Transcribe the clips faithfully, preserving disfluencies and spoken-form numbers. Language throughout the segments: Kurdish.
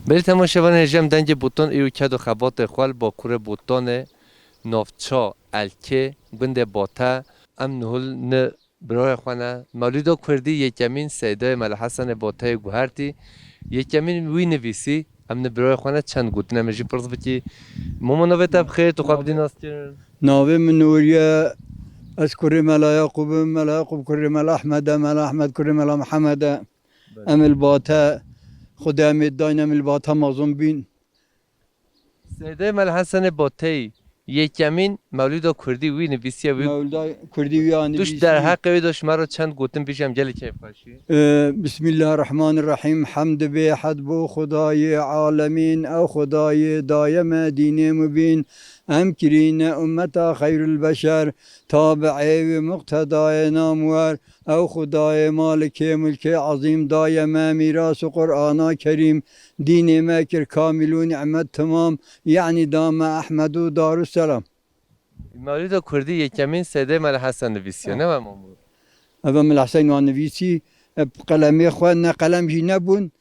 Belê temaşevanên hêja, em dengê Botan ê û ked û xebatê xwe li Bakurê Botanê, navça Elkê, gundê Bate, em nihul ni birayê xwe ne. Mewlîda Kurdî yekemîn Seydayê Mele Hesenê Bateyê guhertî, yekemîn wî nivîsî, em ni birayê xwe ne çend gotin em ê jî pirs bikî. Momo, navê te bi xêr, tu xwe bidî naskirin. Navê min Nûrî ye. Ez kurê Mela Yaqûb im. Mela Yaqûb kurê Mela Ehmed e. Mela Ehmed kurê Mela Mihemed e. Belê. Em li Bate, Xwedê em ê dayne, em li Bate mezin bîn. Seydayê Mele Hesenê Bateyî yekemîn Mewlîda Kurdî wî nivîsiye, wî Mewlîda Kurdî wî ya nivîsî. Derheqê wî de ji me re çend gotin bijî, em gelê keyfxweşî. Ee, Bismillahirrahmanirrahim. Hemd bê hed bo Xwedayê alemîn, ew Xwedayê daye me dînê mubîn. Em kirîne ummeta xeyrul beşer, tabi'ê wî muqtedayê namwer. Ew Xwedayê malikê mulkê ezîm daye me mîras û Qur'ana Kerîm, dînê me kir kamîl û nîmet timam, yanî da me Ehmed û Darusselam. Mewlîda Kurdî yekemîn Seydê Mele Hesen nivîsiye, ha, ne we Mamû? Eve Mele Hesen wan nivîsî, e, bi qelemê xwe, ne qelem jî nebûn,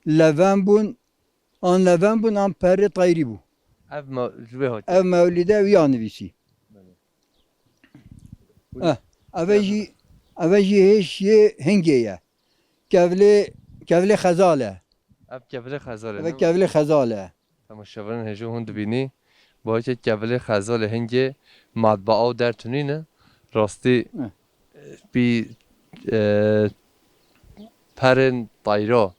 leven bûn, an leven bûn, an perê teyrî bû. Ev me-, ji wê hatiye. Ev mewlîde wî ya nivîsî. Belê. Eh, eve jî, eve jî hêş yê hingê ye. Kevlê, kevlê xezal e. Ev kevlê xezal e, eve ne? Kevlê xezal e. Temaşevanên hêja hûn dibînî, bu heke kevlê xezal e, hingê matbaa û dertunî ne. Rastî, eh, bî, e, perên tayra,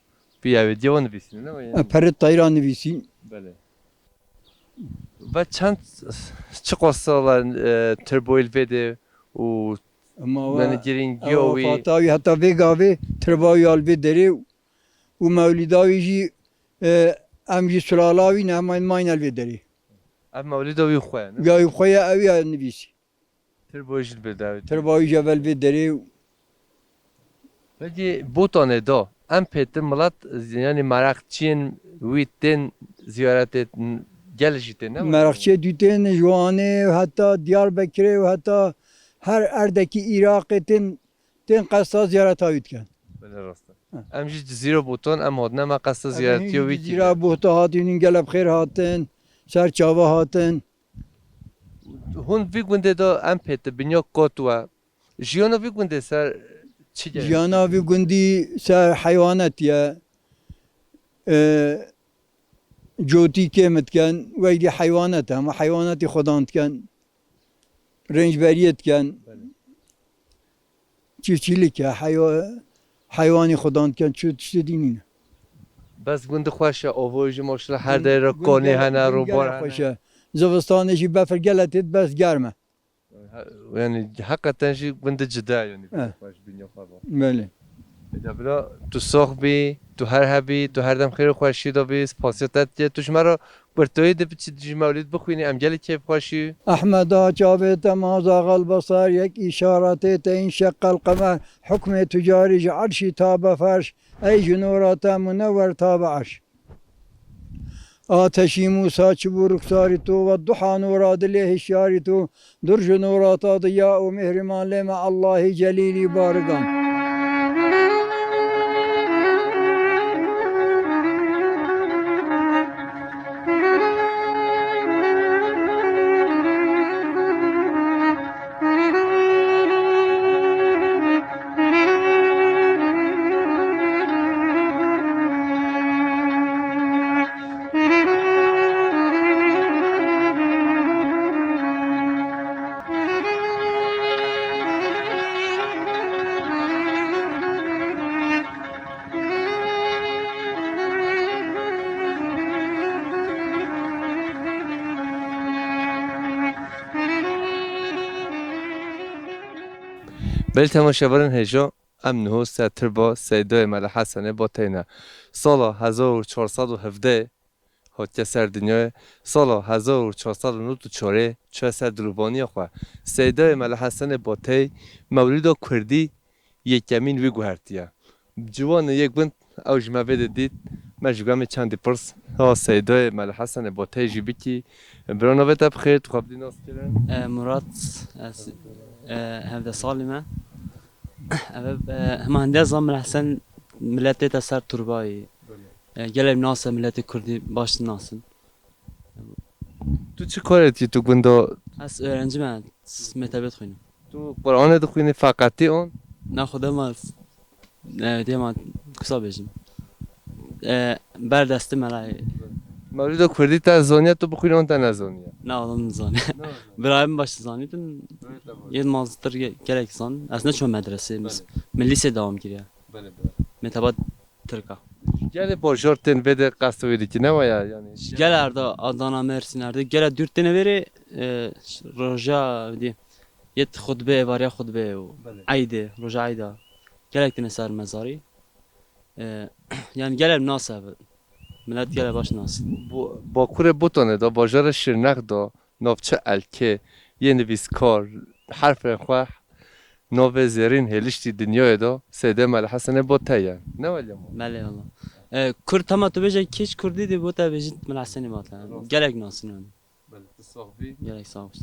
bî ewê diye wan nivîsîne, ne? E, perê tayra nivîsî. Belê. Ve çend, çiqas sala, e, tirboyî li vê de û, yani, girîngiya wî? Fata wî heta vê gavê tirba wî ya li vê derê û mewlîda wî jî, e, em jî sulala wî ne, em mayne li vê derê. Ev mewlîda wî xwe ye, ne? Ya wî xwe ye, ew ya nivîsî. Tirba wî jî li vê derê. Tirba wî jî ev li vê derê. Pekî Botanê de em pêtir milet, yanî meraqçiyên wî tên ziyaretê, gelek jî tên, ne? Meraqçiyê dû tên ji Wanê û heta Diyarbekirê û heta her erdekî Iraqê tên, tên qesta ziyareta wî dikin. Belê rast e. He. Em jî Cizîra Botan em hatine, me qesta ziyaretiya wî kiriye. Em Cizîra Botan hatînin, gelek bi xêr hatin, ser çava hatin. Hûn vî gundê de em pêtir binya kot we. Jiyana vî gundê ser çi gerek? Jiyana vî gundî ser heywanet ye. Ee, cotî kêm dikin, wek dî heywanet e, hema heywanetî xwedan dikin. Rêncberiyê dikin. Belê. Çiftçilik e, heywa-, heywanî xwedan dikin, çi tiştê dî nîne. Bes gund xweş e, avoyê jî maşallah her derê re konê hene, rûbar hene. Gund gelek xweş e. Zivistanê jî befir gelek têt, bes germ e. He, yanî heqeten jî gund cida ye, yanî xweş bînya xwe ve. Belê. Eda bila, tu sox bî, tu her hebî, tu her dem xêr û xweşî de bî, spasiya te diye. Tu ji me re kurtoyî de biçî, ji mewlîd bixwînî, em gelek keyfxweşî. Ehmeda çavê te maza xelbesar, yek îşaretê te înşeqqel qemer, hukmê tu carî ji erşî ta be ferş, ey ji nûra te munewwer ta be erş. Ateşî Mûsa çi bû ruxsarî tu, we duha nûra dilê hişyarî tu, dur ji nûra ta diya û mihriman lê me Allahî Celîlî barigan. Belê temaşevanên hêja, em niho ser tirba Seydayê Mele Hesenê Bateyî ne. Sala hezar û çar sed û hevdeh hatiye ser dinyayê, sala hezar û çar sed û nod û çarê çûye ser dilovaniya xwe. Seydayê Mele Hesenê Bateyî, mewlîda kurdî yekemîn wî guhertiye. Ciwanê yê gund ew ji me vê de dît, me ji gund em ê çendî pirs ha Seydayê Mele Hesenê Bateyî jî bikî. Bira, navê te bi xêr, tu xwe bidî nas kirin? E, Murat, ez, e, hevdeh salî me. Ev, e, hema hindiya zan Mele Hesen milet tête ser turbayî. E, gelek nas e, miletê Kurdî baş dinasin. Tu çi karê dikî tu gunda? Ez öğrenci me, s-, mektebe dixwînim. Tu Qur'anê dixwînî feqetî on? Na xwe dema, e, dema kisa bêjim. E, ber destê me layê. Mewlûda Kurdî te zaniye tu bixwînî on te nezaniye? Na oğlum zaniye. Birayê min baş zanîtin. Yê maztir ge-, gelek zan. Ez neçûme medresê. Belê. Min lîsê dewam kiriye. Belê, belê. Mekteba Tirka. Gelê bajar tên vê de qesta wê dikî ne waya yani? Gel erda Adana, Mersin erda. Gele dûr têne vêrê, e, roja dî. Yet xutbe, êvariya xutbe û Belê. Eydê, roja Eyda. Gelek têne ser mezarî. E, yani gele nas e. Millet gele baş nas. Bu, Bakurê Botanê da, bajarê Şirnex da, navçe Elkê, yê nivîskar, herfên xwe, navê zêrîn hêliştî dinyayê da, Seydê Mele Hesenê Botey ye. Ne wele ma? Belê wala. E, Kurd hema tu bêje kîç Kurdî dê Botey bêjî Mele Hesenê Botey. Rast. Gelek nasin yani. Belê, tu sax bî. Gelek sax bî.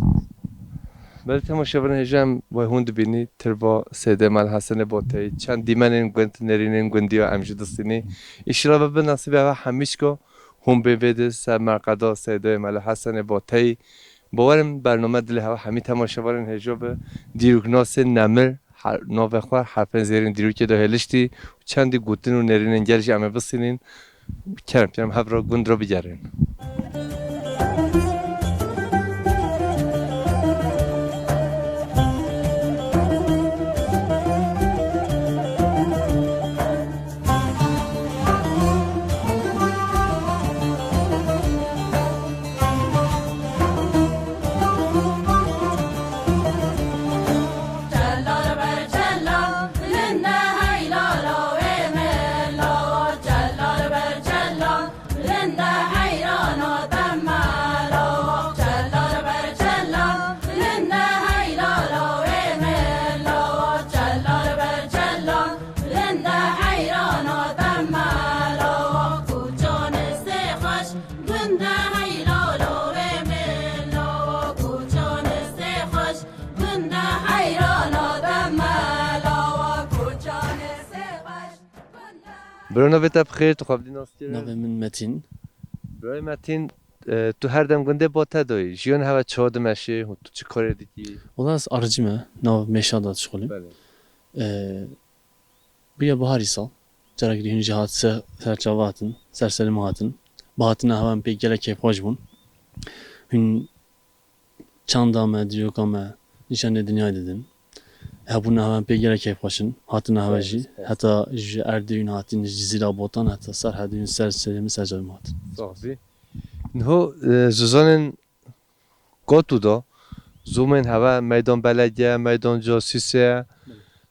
Belê, temaşevanên hêja em wê hûn dibînî, tirva Seydê Mele Hesenê Boteyî, çend dîmenên gund, nêrînên gundî ya em jî distînî. Îşillah bibe nasîbê hewa hemîçko hûn bên vê de ser merqeda Seydê Mele Hesenê Boteyî. Bawerim bername dilê hewa hemî temaşevanên hêja be. Dîroknasên nemir, her, navê xwe herfên zêrîn dîrokê de hêliştî û çendî gotin û nêrînên gel jî em ê bistînin. Kerem, kerem, hev re gund re bigerin. Bro, navê te bi xêr, tu xwebdî nas kirin? Navê min Metîn. Birayê Metîn, e, tu her dem gundê Botê de yî. Jiyan hewa çawa dimeşê, tu çi karê dikî? Wela ez aricî me, nav mêşa de dişixulîm. Belê. E, Bûye biharî sal. Carekî dî hûn jî hat se-, ser çava hatin, ser serê me hatin. Bi hatina hewa em pê gelek kêfxweş bûn. Hûn çanda me, dîroka me nîşanê dinyayê didin. Hebûna hewa em pê gelek kêfxweş in. Hatina hewa jî, spas, spas, heta ji erdê hûn hatin, ji Cizîra Botan heta Serhedê hûn ser serê min, ser çavê min hatin. Sax bî. Niho, e, zozanên Got û da, zûmên hewe meydan belediye, meydan casîse,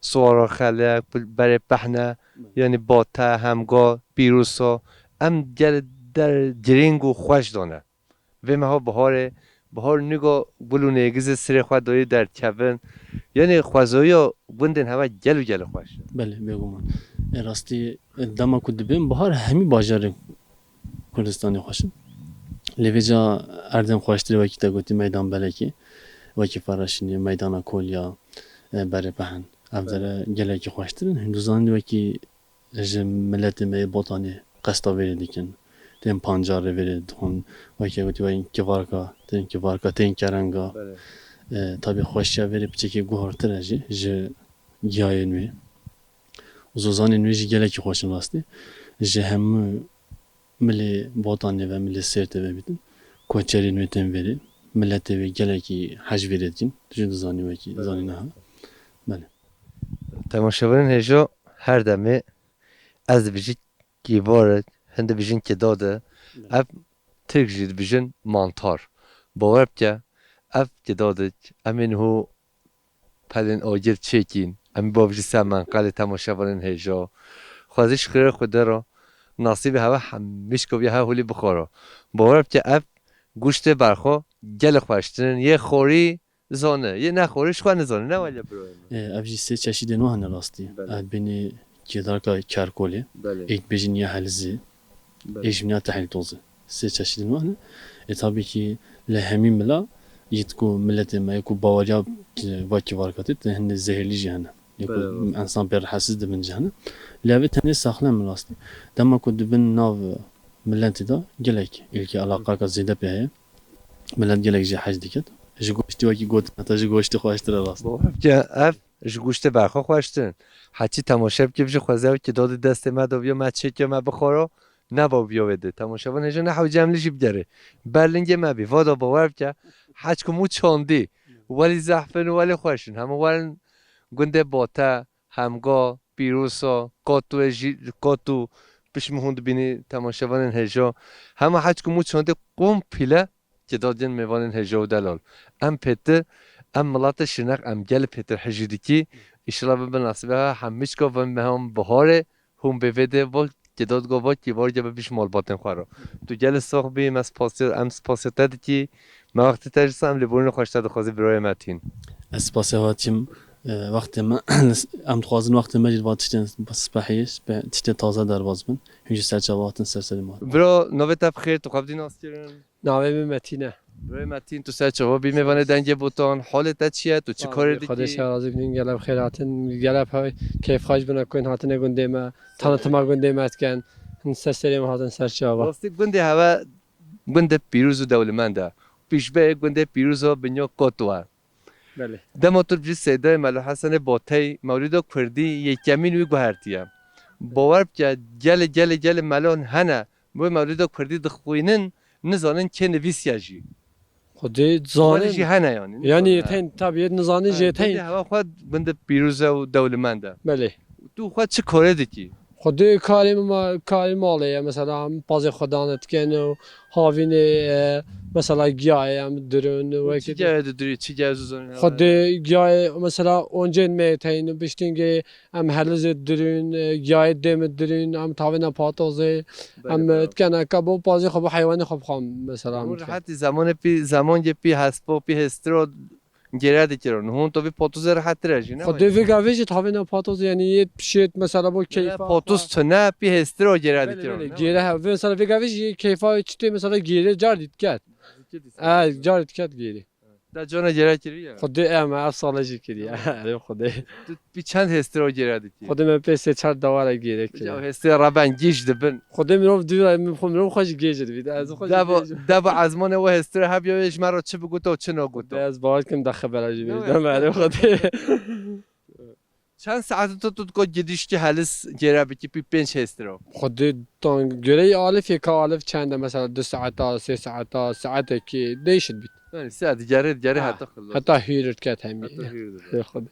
siwara xelek, berê pehne, yanî Bate, Hemga, Pîrosa, em gel der girîng û xweş dane. Vê meha biharê, bihar nîga gul û nêgizê sirê xwe dayî derdikevin. Yanî xwezayiya gundên hewe gel û gel xweş e. Belê, bêguman. E, rastî, e, dema ku dibên bihar hemî bajarê Kurdistanê xweş in. Lê vêca erdên xweştirê wekî te gotî meydan belekê, wekî Fereşînê, meydana Kolya, e, berê Pehen. Ev dere gelekî xweştir in. Hûn dizanîn wekî ji miletê me yê Botanê qesta vêrê dikin. Tên pancarê vêrê dixwin. Wekî gotî wayên kivarka, tên kivarka, tên kerenga. Belê. E, tabî xweşiya vêrê piçekê guhartir e jî ji giyayên wê. Û zozanên wê jî gelekî xweş in rastî. Ji hemû milê Botanê ve, milê Sêrtê ve bîtin. Koçerên wê tên vêrê. Miletê wê gelekî hej vêrê dikin. Tu jî dizanî wekî, belê, zanîna ha. Belê. Temaşevanên hêja her demê ez dibêjî kîvar e, hin dibêjin kidad e. Belê. Ev Tirk jî dibêjin mantar. Bawer bike, ev kidad e, em ê niho pelên agir çêkîn. Em ê bavêjin ser menqelê temaşevanên hêja. Xwezî ji xêrê Xwedê re nasîbê hewe hemîşka bûye, hewe holî bixwara. Bawer bike ev goştê berxwe gelê xweştir in. Yê xwarî zane, yê nexwarî ji xwe nizane. Ne wele birayê min? E, ev jî sê çeşîdên wan hene rastî. Belê. Ev bênê kêdarka kerkolê. Belê. Ê dibêjin ya helizî. Belê. Ê jî ya tehlîtozî. Sê çeşîdên wan hene. E, tabî kî li hemî mila yê ku miletê me yê ku baweriya ki-, va kivarkatê, te hindê zehirlî jî hene. Yê ku Belê, rast. Ensan pê rehetsiz dibin cihane. Lê ev ê tenê saxlem rastî. Dema ku dibin nav milletê de gelek îlkî alaqaka zêde pê heye. Millet gelek jê hez diket. Ji goştî wekî gotin heta ji goştî xweştir e rast. Bo hevce ev ji goştê berxwe xweştir in. Heçî temaşe bikî bijî xweze ew ki dodî destê me de biyo me çêkiyo me bixwaro. Neba biyo wê de. Temaşevan hêja ne hewce em li jî bigerê. Ber lingê me bî. Vada bawer bike. Heç ku mû çandî. Welî zehf in û welî xweş in. Hema werin gundê Bate, Hemga, Pîrosa, Qatû jî, Qatû, pişt min hûn dibînî temaşevanên hêja. Hema heç ku mû çandê komple ki dadên mêvanên hêja û delal. Em pêtir, em miletê şineq, em gel pêtir hejî dikî. Îşillah bin bin nasîbe ha, hemîçka van mehan biharê, hûn bê vê de va, ki dadga va, ki var gebe biş malbatên xwe re. Tu gel sax bî, me spasiya, em spasiya te dikî. Me wextê te ji sa em lêborîna xweş te dixwazî birayê Metîn. Ez spasiya we dikim, e, wextê me, em dixwazin wextê me jî li va tiştên spehî, speh-, tiştê taze derbas bin. Hûn jî ser çava hatin ser serê me. Bro, navê te bi xêr, tu xwe bidî nas kirin? Navê min Metîn e. Birayê Metîn, tu ser çava bî mêvanê Dengê Botan, halê te çi ye, tu çi karê dikî? Xwedê şer razî bin, gelek xêr hatin, gelek keyf xweş bûne ku hûn hatine gundê me, tanıtıma gundê me dikin. Hûn ser serê me hatin ser çava. Rastî gundê hewe gundê pîroz û dewlemend e. Pîşbeyê gundê pîroz û binya Qatû e. Belê. Dema tu bi Seydayê Melo Hesenê Batey, mewlûda kurdî yekemîn wî guhertiye. Bawer bike, gelê, gelê, gelê melon hene, wê mewlûda kurdî dixwînin, nizanin kê nivîsiye jî. Xwedê Wele zanin. Jî hene yanî, Yanî nizanin. Yê tên, tabii, yê nizanin Ha, jê tên. Gundê hewa xwe gundê pîroz e û dewlemend e. Belê. Tu xwe çi karê dikî? Xwedê karê min ma-, karê malê ye, mesela, em pazê xwe dane dikin û havînê, e, mesela, giyayê em dirin, Tu wekî çi giyayê didurî, çi giyayê zûzanî hewa? Xwedê giyayê, mesela, oncên me teyin, piştîngê em helizê dirin, e, giyayê dê min dirin, em tavêna patozê, Belê, em, bravo. Dikin, eka bo pazê xwe, bo heywanê xwe bixwam, mesela, em Hûn dikin. Rehetî, zamanê pî, zamangê pî hespo, pî hêstiro, gêre dikirin. Hûn to vî potuzê rehettir e jî, ne Xwedê wayî? Vê gavê jî tavêna patoz, yanî yê pişêt mesela bo Gêre keyfa. Potuz tune pî hêstir o gêre Belê, dikirin, belê, ne gêre wayî? He. Vê mesela vê gavê jî keyfa çi tê mesela gêre car dît ket. Dikit ise. E, car dît ket gêre. Da cona gêre kiriye. Xwedê em ev sale jî kiriye. Tamam. Erê Xwedê. Tu pî çend hêstir o gêre dikî? Xwedê me pê sê çar dawara gêre kiriye. Ya hêstir raben gîj dibin. Xwedê mirov dû, min xwe, mirov xwe jî gêj dibît. Ez xwe jî Debo, gêj. Debo ezmanê we hêstire hebiya wê ji me re çi biguto, çi naguto. Xwedê ez bawer kim de xebera jî Ne bêjim. Erê Xwedê. Çend saet tu, tu, tu gidiştî helis gêre bikî pî pênc hêstiro? Xwedê tan göre alifê ka alif çend e mesela du saeta, sê saeta, saetekî değişir bit. Yani saet gere, gere Ha, heta xillas. Heta hîr ket hemî. Heta hîr dibe. Xwedê.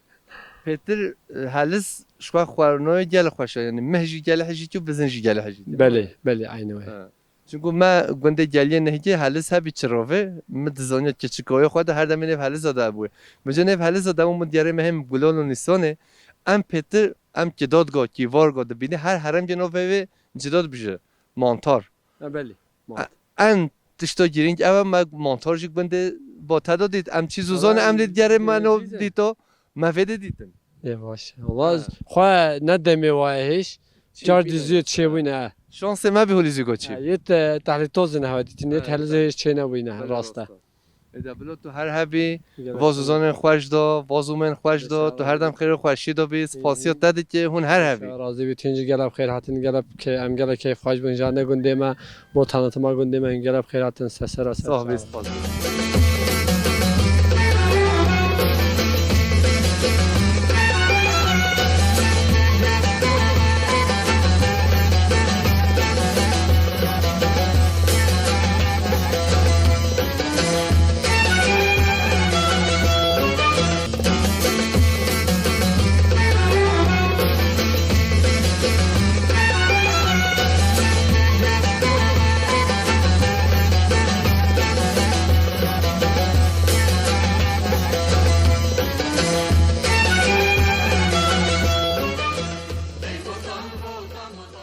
Pêtir, e, helis ji xwe xwarinoyê gel xweş e. Yani meh jî gel hejî tu, bizin jî gel hejî tu. Belê, belê, aynı wê. Ha. Çunku me gundê geliyê nehîkê helis hebî çirovê, mi dizaniya keçikoyê xwe de her demê nêv heliza de hebûye. Min ca nêv heliza de û min diyarê me hêm gulol û nîsonê, em pêtir, em kidodgo, kîvorgo dibînî, her heremgê navê wê cida dibije. Mantar. Ha, belê. Mantar. En tişto girîng ew e, me mantar jî gundê bo te de dît. Em çî zûzon Ama em lê diyarê me no dîto, me vê de dîtin. Ê baş. Wala Ha. xwe ne demê waye hêş. Çêbûyî Car ne. Dizî çêbûyî ne. Şansê me bî holî zî go çê. Ha, yê te tehlî tozin hewe dîtin, yê Ha, tehlî zê hêş çê nebûyî ne, Ha, rast e. rast e. Ê de bilo tu her hebî, Gelek vaz û zanên xweş do, vaz û mên xweş do, tu her dem xêr û xweşî do bî, spasiya te dike, hûn her hebî. Razî bî, tîncî gelek xêr hatin, gelek ke-, em gelek keyf xweş bin, jane gundê me, bo tanıtıma gundê me, gelek xêr hatin, sesera ser Sağ ol, sağ ol. Spas.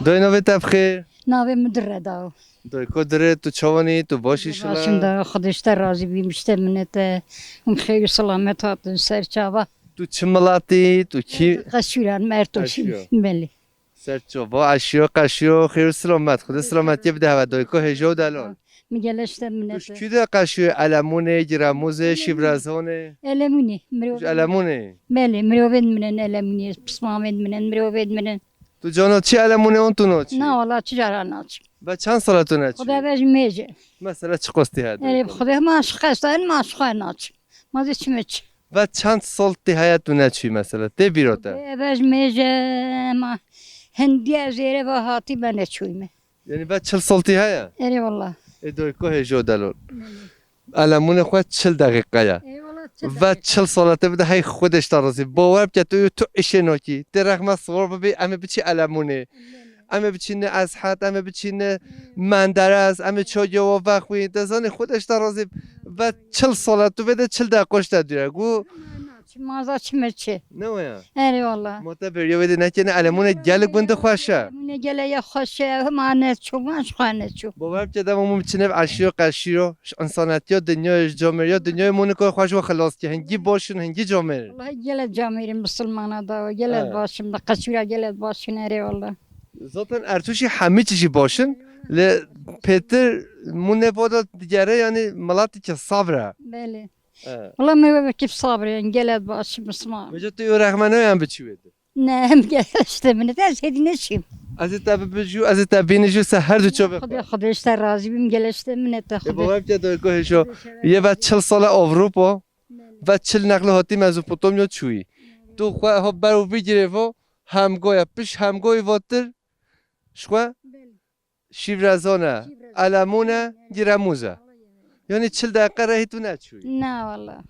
Doyê navê te bi xêr? Navê min Dire da. Doyê ku Dire, tu çawanî, tu baş î şila? Başim da, Xwedê ji te razî bî, ji te minete. Hûn xêr û selamet hatin ser çava. Tu çi milatî, tu kî? Qeşûran, Mertoşîm. Qeşû. Belê. Ser çava, eşiyo, qeşiyo, xêr û selamet. Xwedê selametiyê bide hewe, doyê ku hêja û delal. Min gele işte minete. Tu ji kû de qeşiyê? Elemûnê, Giramûzê, Şîvrezonê? Elemûnê. Tu ji Elemûnê? Belê, mirovên min in Elemûnê, pismamên min in, mirovên min in. Tu cano çi Elemûnê on tu naçî? Na, wala çi cara naçim. Ve çend sala tu neçûyî? Xuda ve ji mêje. Mesela çi qostî heye? Erê, bi Xwedê ma ji qestan ma ji xwe naçim. Ma dê çime çi? Ve çend sal tê heye tu neçûyî mesela? Tê bîro te? Eve ji mêje ma hindiye zêre ve hatî me neçûyî me. Yani ve çil sal tê heye? Erê wala. Ê doyko hêjo delol. Elemûnê xwe çil deqîqe ye. Ê wala çil deqîqe. Ve çil sala te bide hey Xwedê ji te razî. Bawer bike tu tu îşê nakî. Tê rexme siwar bibî em ê biçî Elemûnê. Em ê biçîne Eshet, em ê biçîne Menderes, em ê çagiya we vexwîn. Te zanî Xwedê ji te razî be çil sala tu vê de çil deqoş te dûre. Gu Çi maza çi me çi. Ne waya? Erê wala. Ma te beriya wê de nekene Elemûne gelek gund xweş e. Elemûne gele ya xweş e, hema ne çû, ma ji xwe ne çû. Bawer bike dema min biçine ev eşîro qeşîro, ji însanetiya dinyayê, ji camêriya dinyayê Monika xwe ji we xilas ke. Hingî baş in, hingî camêr in. Wallahî gele camêr in, misilmana da, gele baş in, da qeşîra gele baş in, erê wala. Zaten Ertûşî hemî çi jî baş in, lê pêtir mûne voda digere, yanî miletî ke sabr e. Belê. E. Wala me wekî sabr in, gele baş in, misilman. Vêca tu yo rexme nayan biçî wê de? Ne, em gele işte min, ez hêdî neçîm. Ez ê te bibijû, ez ê te bînijû se her du çavê xwe. Xwedê, Xwedê ji te razî bim, gele işte min te Xwedê. Ê baba bike doyko hêşo. Yê ve çil sala Avrupa, ve çil neqli hatî Mezopotamya çûyî. Tu xwe ha ber û bigirê vo, hemgoya, piş hemgoyî votir, ji xwe Şîvrezan e, Elemûn e, Giremûz e. Yanî çil deqe rehî tu neçûyî? Na wala.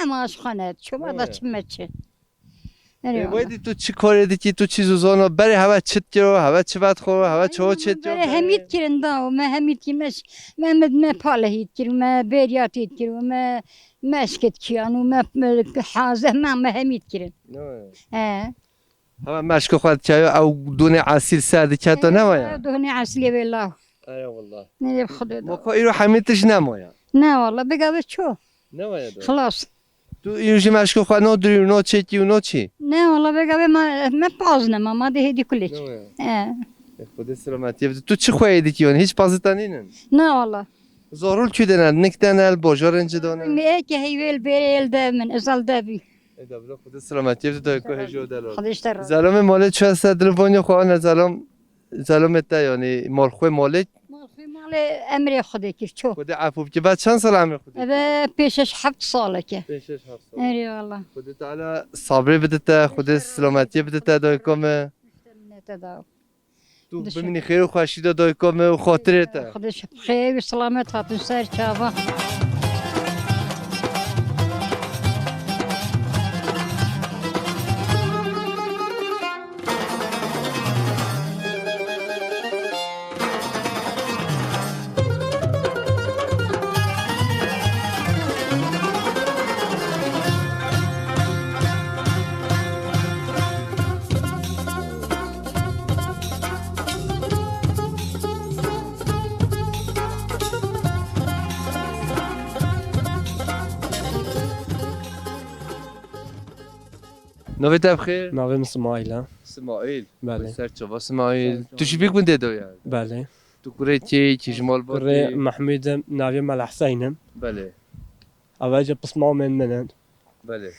Em aşxane çû, ma da çi me çi. Ê, wê dî tu çi karê dikî, tu çi zûzano, berê heve çi dikiro, heve çi vedxoro, heve çawa çi dikiro? Berê hemî dikirin da, me hemî dikî, me ş-, me, me, me palehî dikir, me bêriyatî dikir, me, me eşkê dikiyan û me, me haze, me, me hemî dikirin. He. Hema meşko xwe dikeyo, ew donê esîl ser diketo, ne waya? Ew donê esîlê wê law. Ey wallah. Nerê bi Xwedê da. Ma xwe îro hemî tişt nemaye? Ne wallah, bigave ço. Ne waya da? Xilas. Tu îro jî meşko xwe no dirî, no çekî û no çi? Ne wallah, bigave ma, me paz nema, ma dê hêdî kulek. Ne waya? He. Ê, Xwedê selametiyê bide. Tu çi xweyê dikî yanî? Hiç pazî te nînin? Ne wallah. Zarûl kû de ne, nik de ne, li bajarên cida ne? Ê ke heyvê li bêrê el de min, ez al de bî. Ê de bila Xwedê selametiyê bide, dayko hêjo delal. Xwedê ji te razî. Zelomê malê çi heste, dil û vanya xwe ane zelom, zelomê te yanî malxwê malê. Malxwê malê emrê Xwedê kir, ço. Xwedê efû bike. Ve çend sal emrê Xwedê kir? Eve pêş şeş heft saleke. Pêş şeş heft sal. Erê wallah. Xwedê Teala sabrê bide te, Xwedê selametiyê bide te, dayko me. Te minete da. Tu bimînî xêr û xweşî de dayika me û xatirê te. Xwedê ji xêr û selamet hatin ser çava. Navê te bi xêr? Navê min Simaîl e. Simaîl. Belê. Ser çava Simaîl. Ser çava. Tu ji vî gundê de ye? Belê. Tu kurê kê, kî ji malbatê? Kurê Mehmûd im, navê me li Hüseyin im. Belê. Eve jî pismamên min in. Belê.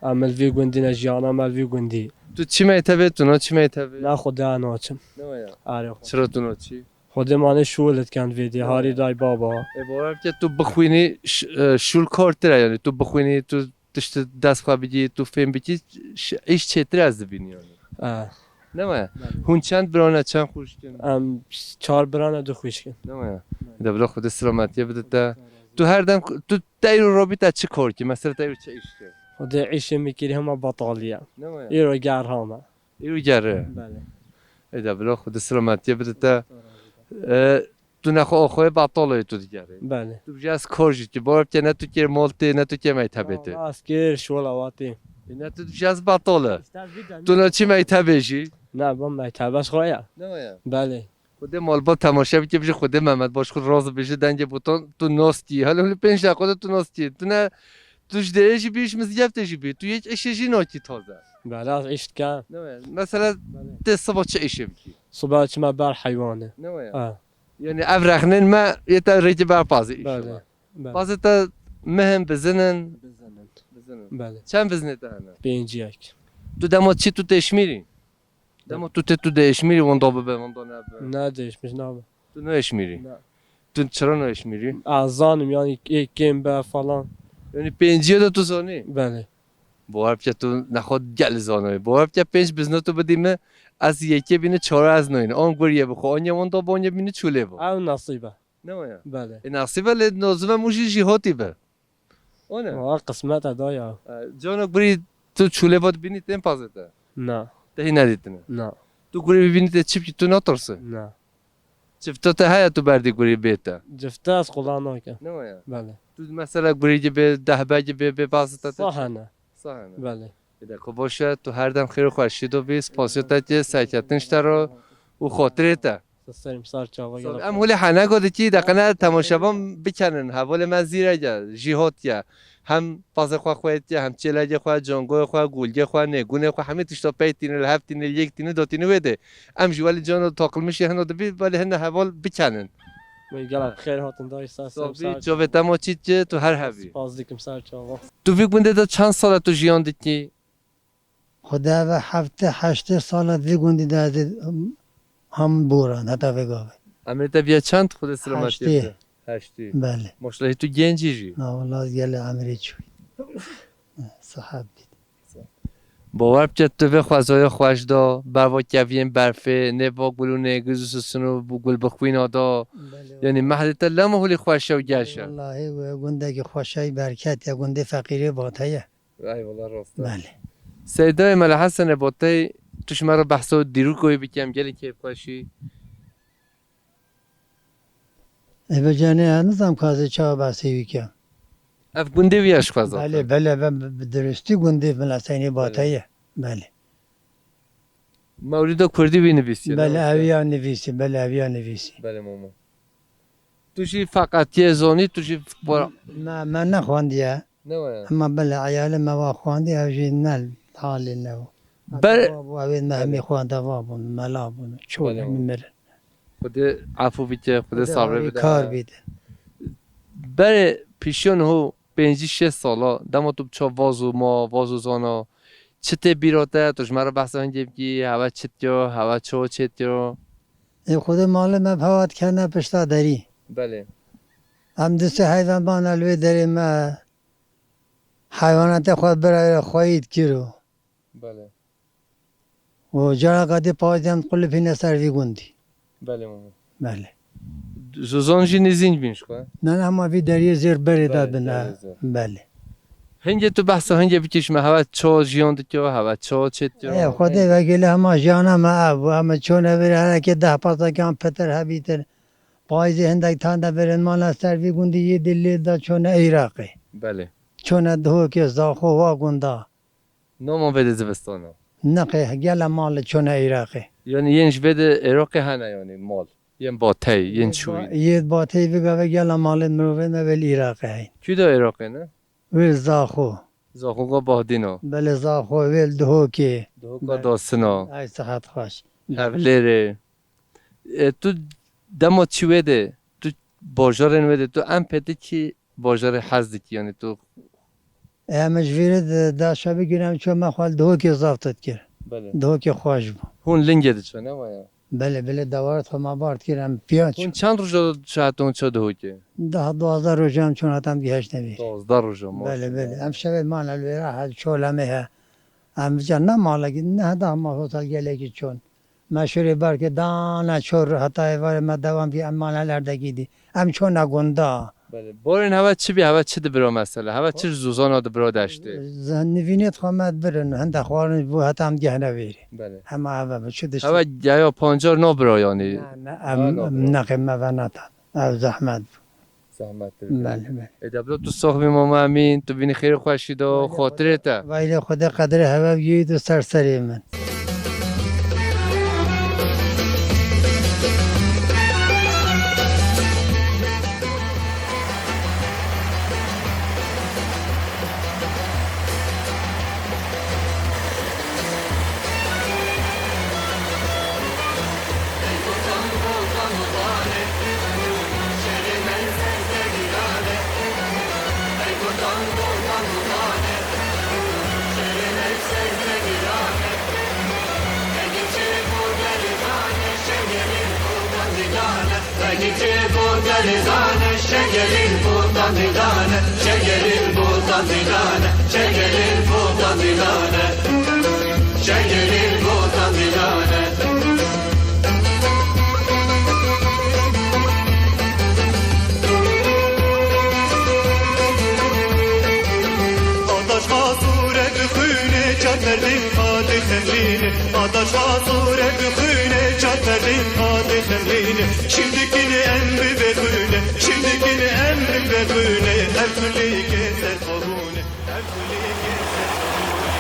Em li vî gundî ne, jiyana me li vî gundî. Tu çi mektebê, tu naçî mektebê? Na Xwedê naçim. Ne waya? Arê Xwedê. Çira tu naçî? Xwedê mane şûl dikin vê dê, harî day baba. Ê, bawer bike tu bixwînî, ş-, e, şûl kartir e, yanî tu bixwînî, tu tişt dest xwe bigî, tu fêm bikî, ş-, îş çêtir ez dibînî yanî. E. Ne waya? Belê. Hûn çend birane, çend xwişk in? Em çar birane, du xwişk in. Ne waya? Belê. De bila Xwedê selametiyê bide te. Tu her dem, tu te îro robî te çi kar kî? Mesela te îro çi îş kir? Xwedê îşê min kirî hema betalî ye. Ne waya? Îro gerha me. Îro gerre? Belê. Ê de bila Xwedê selametiyê bide te. E, Tu nexwe axwe betal e tu digerî. Belê. Tu bijî ez kar jî ki, bawer bike ne tu kê mal tê, ne tu kê mektebê tê. Wala ez kêr şola watê. E, ne tu bijî ez betal e. Tu naçî mektebê jî. Ne, ben mektebe ez xwe ya. Ne ya? Belê. Xwedê malbat temaşe bike, bijî Xwedê Mehmet baş xwe razî bêje, dengê botan tu nas kî. Hele hûn pênc deqa de tu nas kî. Tu ne, tu ji derê jî bî, ji mizgeftê jî bî. Tu yek îşê jî nakî taze. Belê, ez îş dikim. Ne ya? Mesela tê siba çi îşê bikî? Siba çima ber heywanê. Ne ya? Ha. Yanî ev rexnên me yê te rêkê ber pazê Belê, înşallah. Belê. Pazê te mihin, bizin in? Bizin in. Bizin in. Belê. Çend bizinê te hene? Pêncî yek. Tu dema çi tu têşmîrî? Dema tu tê tu dêşmîrî wenda bibe, wenda nebe? Ne, dêşmîr nabe. Tu nêşmîrî? Ne. Tu çira nêşmîrî? Ez zanim, yanî ê kêm be falan. Yanî pêncî de tu zanî? Belê. Bawer bike tu nexwe gelî zanoyî. Bawer bike pênc bizna tu bidî min, ez yekê bîne çare ez nayîne. An guriyê bixwe, an yê wenda be, an yê bîne çûlê be. Ew nesîb e. Ne waya? Belê. E, nasîbe lê nozime mû jî jî hotî be. O ne? Wa qismet e da ya. E, cana gurî tu çûlê vat bînî tên pazê te? Na. Te hî nedîtine? Na. Tu gurî bibînî te çi bikî tu natirsi? Na. Çifta te heye tu berdî gurî bê te? Çifta ez qula nake. Ne waya? Belê. Tu mesela gurî gibi, dehbe gibi bê pazê te te Sahane. Sahne. Belê. Êdeko baş e, tu her dem xêr û xweşî de bî, spasiya te tê, serketin ji te re û xatirê te. Serîm ser çava. Sağ ol. Em holê heneka dikî, deqene temaşevan bikenin, hevalê me zîrek e, jî hot ye. Hem pazê xwe xweyt ye, hem çêlekê xwe, cangoyê xwe, gulgê xwe, nêgûnê xwe, hemî tişta pey tîne, li hev tîne, li yek tîne, datîne wê de. Em jî welî cana taqilmişê hina dibî, welî hine heval bikenin. Wê gelek xêr hatin dayî, ser Sağ bî, çavê te ma çît ki, tu her hebî. Spas dikim ser çava. Tu vî gundê de çend sal e tu jiyan dikî? Xwedê ve heftê heştê sal e vî gundî de ez ê, em, hem boran heta vê gavê. Emrê te bîye çend? Xwedê selametî Heştê. Bide. Heştî. Belê. Maşallah, tu gencî jî. Ha, wala ez gelê emrê çûyî. Sihet bît. Bawer bike tu vê xwezaya xweş da, berva keviyên berfê, nêva gul û nêgiz û sisin û gul bi xwîna da. Belê, Yanî wala. Mehlê te lema holî xweş e û geş e. Wallahî wê gundekî xweşayî berket ye, gundê feqîrê Batey ye. Eyvallah, rast e. Belê. Seydayê Mele Hesenê Batey, tu ji me re behsa dîrokoyê bike, em gelê kêfxweşî. Ê, bi cenê ez nizam ka ez ê çawa behsê wî kem. Ev gundê wî ye ji xwe zaten. Belê, belê, ve bi, bi dirustî gundê Mele Hesenê Batey ye. Belê. Mewlîda Kurdî wî nivîsiye, ne Belê, wisa? Ev ya nivîsî, belê, ev ya nivîsî. Belê, mama. Tu jî feqetiyê zonî, tu jî ba- Me, me nexwendiye. Ne waya? Ema belê eyalê me wa xwendî, ew jî ne halê ne bû. Ber- Eva bû, evên me hemî Belê. Xwendeva bûn, mela bûn, çol Belê. Hemî mirin. Xwedê efû bike, Xwedê Xwedê sabrê harî bide. Kar bide. Berê pîşiya niho pêncî şêst sala, dema tu biça vaz û ma, vaz û zana, çi tê bîra te, tu ji me re behsa hingê bikî, hewe çi dikiya, hewe çawa çêdikiya? Ê Xwedê malê me bi hewa dikene pişta derî. Belê. Em du sê heyvan mane li wê derê me, heywanatê xwe bira xweyî dikir û Belê. û cara qedî payîzê em diqulipîne ser vî gundî. Belê mama. Belê. Zozan jî nêzîn bîn ji xwe? Ne, ne, hema vî deriyê zêr berê Belê, da bin, deriyê ha. Zêr. Belê. Hingê tu behsa hingê bikî ji me, hewe çawa jiyan dikiya, hewe çawa çêdikiya? Ê, Xwedê vekêlê hema jiyana me ev bû. Em çûne vir herekê deh pasakan pitir hebîtir. Payîzê hindek tane birin mane ser vî gundî yê dî lê da çûne Iraqê. Belê. Çûne Dihokê, Zaxo, wa gunda. Nama vê de zivistana? Neqê gele mal çûne Iraqê. Yanî yên ji vê de Iraqê hene yanî mal? Yên Batey, yên Yê çûyî? Ba-, yê Batey vî gavê gele malê mirovê me vê li Iraqê heyn. Kû de Iraqê ne? Wê Zaxo. Zaxoka Bahdîna. Belê Zaxo, wê li Dihokê. Dihoka Belê. Dasina. Ay sihet xweş. Hevlêrê. E, tu dema çi wê de, tu bajarên wê de, tu en pê tu kî bajarê hez dikî, yanî tu Em ji vîrê di, da şevê gî em çû me xwe li Dihokê zaf dikir. Belê. Dihokê xweş bû. Hûn lingê diçin, ne waya? Belê, belê, dewaret xwe me bar dikir, em piya çû. Hûn çend roja çû hatûn çû Dihokê? Deh, duwazdeh roja em çûn heta em gihiştine vî. Duwazdeh roja, Belê, maşallah. Belê. Em şevê mane li wê re he, çol em ê he. Em vica ne malekî, ne heda ma hotel gelekî çûn. Me şûrê ber kir, dane çor heta êvarê me dewam kir, em mane li erdekî dî. Em çûne gunda. Belê. Borên hewe çi bî, hewe çi dibiro mesela? Hewe çi zozana dibiro deştê? Z-, nivînê xwe me dibirin, hinde xwarin bû heta em gehne vêrê. Belê. Hema hewe bi çi dişt. Hewe geya pancar nabiro yanî? Ne, ne, Ha, em, nabiro. Em neqê me ve netan. Ev zehmet bû. Zehmet Belê, belê. Ê, deblo tu sox bî mama Emîn, tu bînî xêr û xweşî de, Belê, xotirê te. Belê, Xwedê qedrê hewe bigihît û ser serê min. Gece botanilane, şegerin botanilane, şegerin botanilane, şegerin botanilane, şegerin botanilane. Ataş xasûre dixwîne, çar ferdên xwe dixemlîne. Ataş xasûre dixwîne, çar ferdên xwe dixemlîne. Şim dikin em bi vexwîne, şim dikin em bi vexwîne. Her kulî ke ser xwe bûne, her kulî ke ser xwe bûne.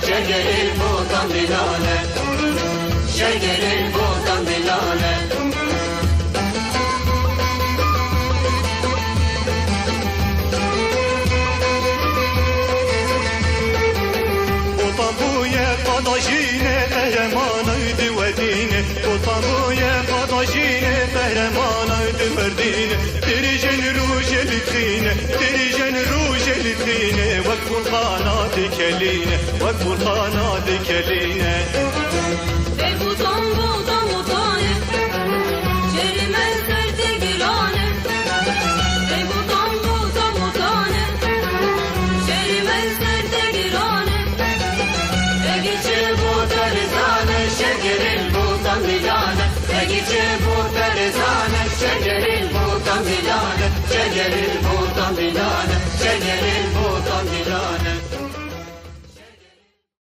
Şekerê botan dilane, şekerê botan dilane. Botan bûye qada jîne, qehremana di wedîne. Botan bûye qada jîne, qehremana di werdîne. Dirêjên rojê li tîne, dirêjên rojê li tîne. Wek furqana dikelîne, wek furqana dikelîne. Ey botan, botan, botan e, şerê me ser te giran e. Ey botan, botan, botan e, şerê me ser te giran e. Ege çi botan e zane, şekerê botan dilane. Ege çi botan e zane, şekerê botan dilane. Şekerê